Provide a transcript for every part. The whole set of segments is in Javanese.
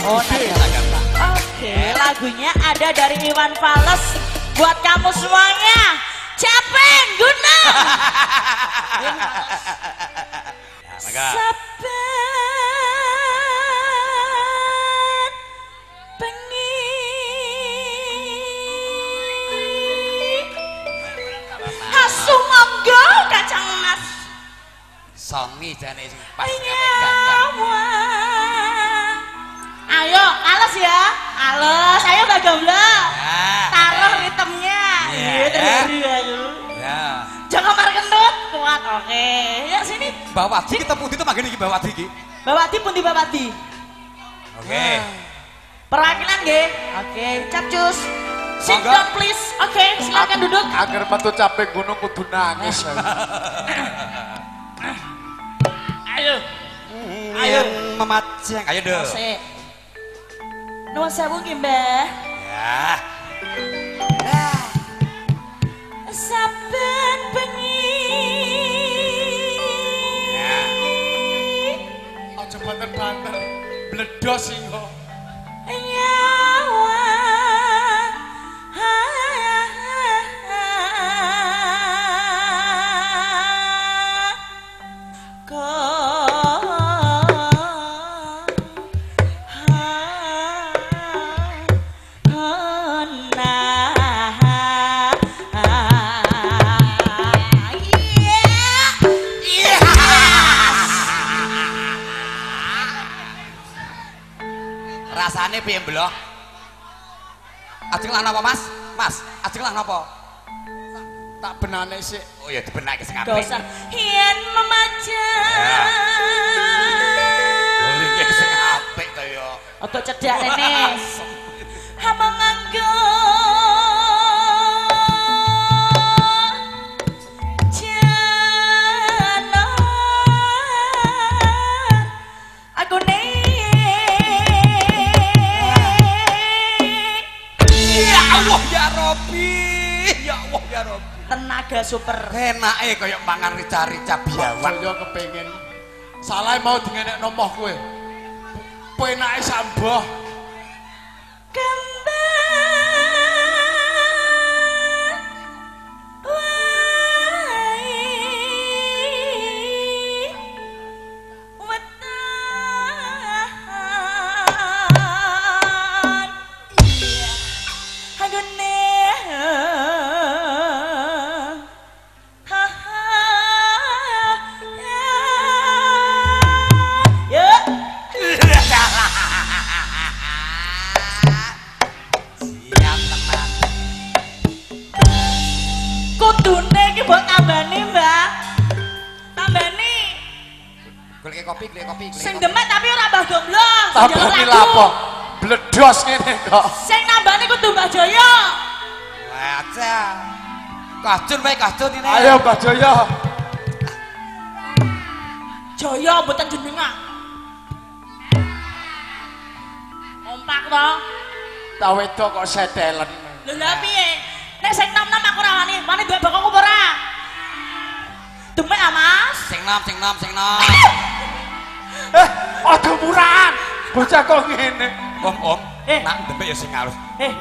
Oh, nada. Oke, lagunya ada dari Iwan Fals buat kamu semuanya. Capek guna. Saben bengi asu monggo kacang mas. Songi jane sing pas. Ayo, ales ya. Ales, ayo Mbak Gombloh. Taruh ritmenya. Iya, terharu aku. Ya. Jangan mar kentut, kuat. Oke. Ya sini. Mbak Wadi kita pundi to manggen iki Mbak Wadi iki? Mbak Wadi pundi Mbak Wadi? Oke. Perwakilan nggih. Oke, capcus. Sit down please. Oke, silakan duduk. Agar metu capek gunung kudu nangis. Ayo. Ayo memajang. Ayo deh. Nuwun sewu nggih, Mbah. Ya. Saben bengi. Ya. Aja banter-banter, bledos engko. Nyawa. Rasane piye mbloh? Ajeng lah napa Mas? Mas, ajeng lah napa? Tak benane sik. Oh ya dibenake sing apik. Yen memajang. Lho iki sing apik to ya. Ojo cedhak rene. Hama nganggo jalan aku ne. Ya Allah ya Rabbi, ya Allah ya Rabbi. Tenaga super. Enake kaya mangan rica-rica biawak. Saya kepengin. Salah mau dingenekno moh kowe. Penake samboh. Kembang wae wetan. Agone ha ha ya. Siap teman. Kudune iki mbok tambani, Mbak. Tambani. Golek kopi, golek kopi. Sing demek tapi ora Mbah Gombloh. Tambani lapo? Bledos ngene kok. Sing nambani kudu Mbah Jaya. Wah, aja. Kacun wae kacun ini. Ayo Mbah Jaya. Jaya mboten jenengan. Kompak to. Ta wedok kok setelen. Lho lha piye? Nek sing nom-nom aku ora wani, wani duwe bokongku apa ora? Demek ah, Mas. Sing nom, sing nom, sing nom. Eh, aja murahan. Bocah kok ngene. Om, om, nak demek ya sing halus. Ya,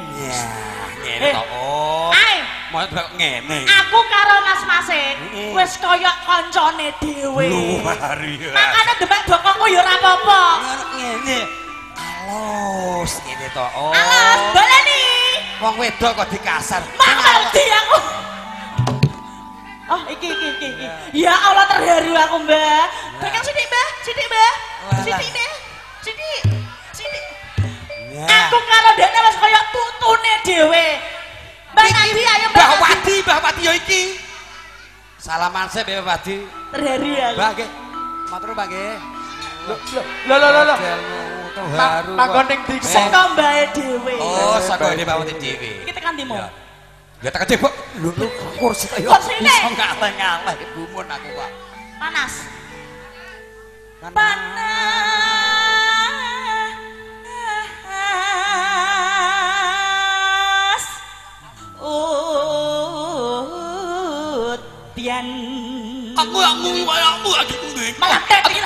ngene to, Om. Ae. Mau demek ngene. Aku karo Mas-mase wis kaya kancane dhewe. Luar biasa. Makane demek bokongku ya ora apa-apa. Ngene. Alus ngene to, Om. Alus, baleni. Wong wedok kok dikasar. Mati aku. Oh, iki iki iki. Ya Allah terharu aku, Mbak. Pegang sithik, Mbak. Sithik, Mbak. Sithik, Mbak. Sithik. Sithik. Aku karo dekne wis kaya putune dhewe. Mbak Nadi ayo Mbak. Mbah Wadi, Mbah Wadi yo iki. Salaman sik Mbah Wadi. Terharu aku. Mbah nggih. Matur Mbah nggih. Lho lho lho lho. Terharu. Manggon ning ndi? Saka mbahe dhewe. Oh, saka Mbah Wadi dhewe. Iki tekan ndi mo? Ya tekan dhewe. Lho lho kursi to yo. Iso ngaleh-ngaleh gumun aku kok. Panas. Panas. Udian. Aku aku lagi kuning. Malah tet iki.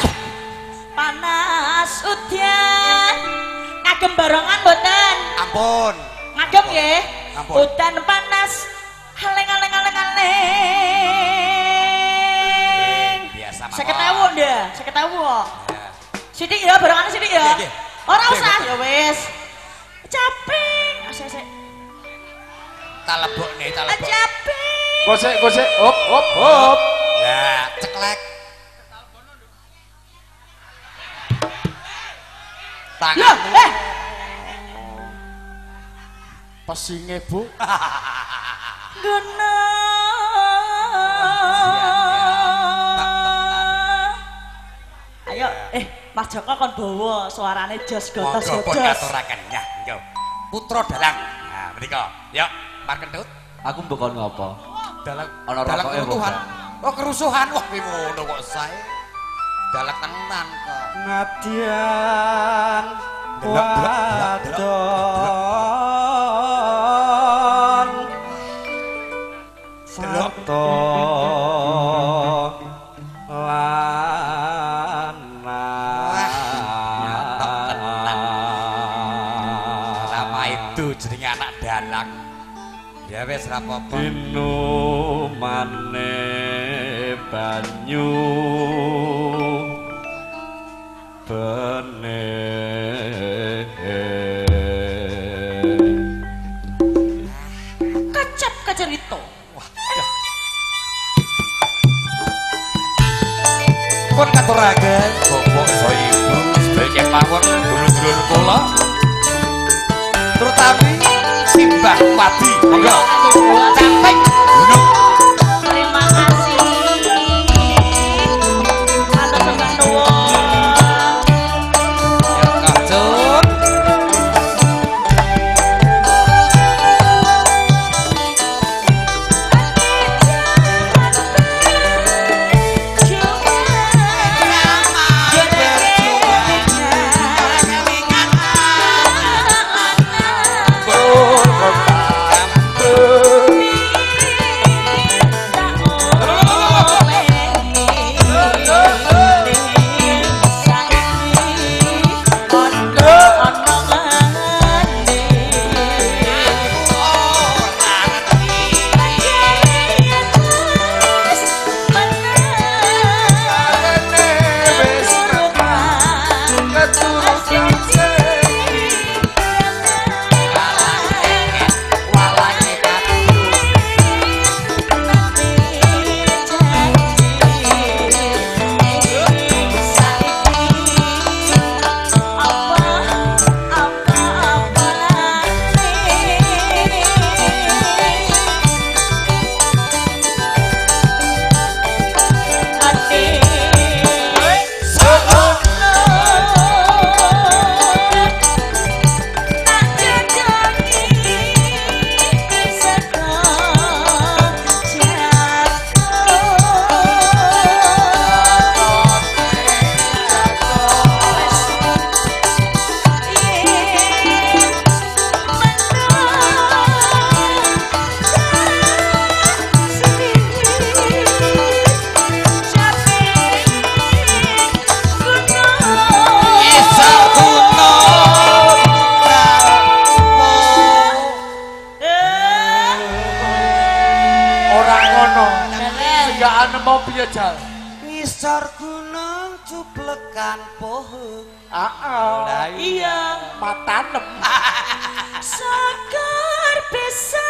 Panas udan Ngagem barongan mboten? Ampun. Ngagem nggih. Ampun. Udan panas. Aleng aleng aleng aleng. Biasa mawon. 50.000 ndak? 50.000 kok. Sithik ya barongane sithik ya. Ora usah ya wis. Caping. Sik sik. Tak lebokne, tak lebok. Caping. Kosek kosek hop hop hop. Ya, ceklek. Loh, eh. Pesinge, Bu. Guna. Ayo, Mas Joko kon bawa suarane jos gotos Monggo pun gotos. katuraken ya, yo. Putra dalang. Nah, menika. Yuk, Mar Kentut. Aku mbok kon ngopo? Dalang Ana dalang rokoke kerusuhan. apa? Oh, kerusuhan. Wah, kuwi ngono kok sae. Dalang tenan kok. Nadyan Delok, delok, delok, delok, wadon Delok. sarta Wah, tenan. lanang Lama itu jenenge anak dalang. Ya wis ra apa-apa. Dinumane banyu benih Kecap kecerito. Wah, dah. Pun katuraken Bapak saha Ibu sedaya kemawon dulur-dulur kula. Terutami Simbah Padi. Monggo. Capek gunung. Terima kasih. Matur sembah nuwun. Ya kacut. Ora ngono. Senggakan mau piye jal? Ngisor gunung cuplekan pohon. Heeh. Iya. Matanem. Sekar bisa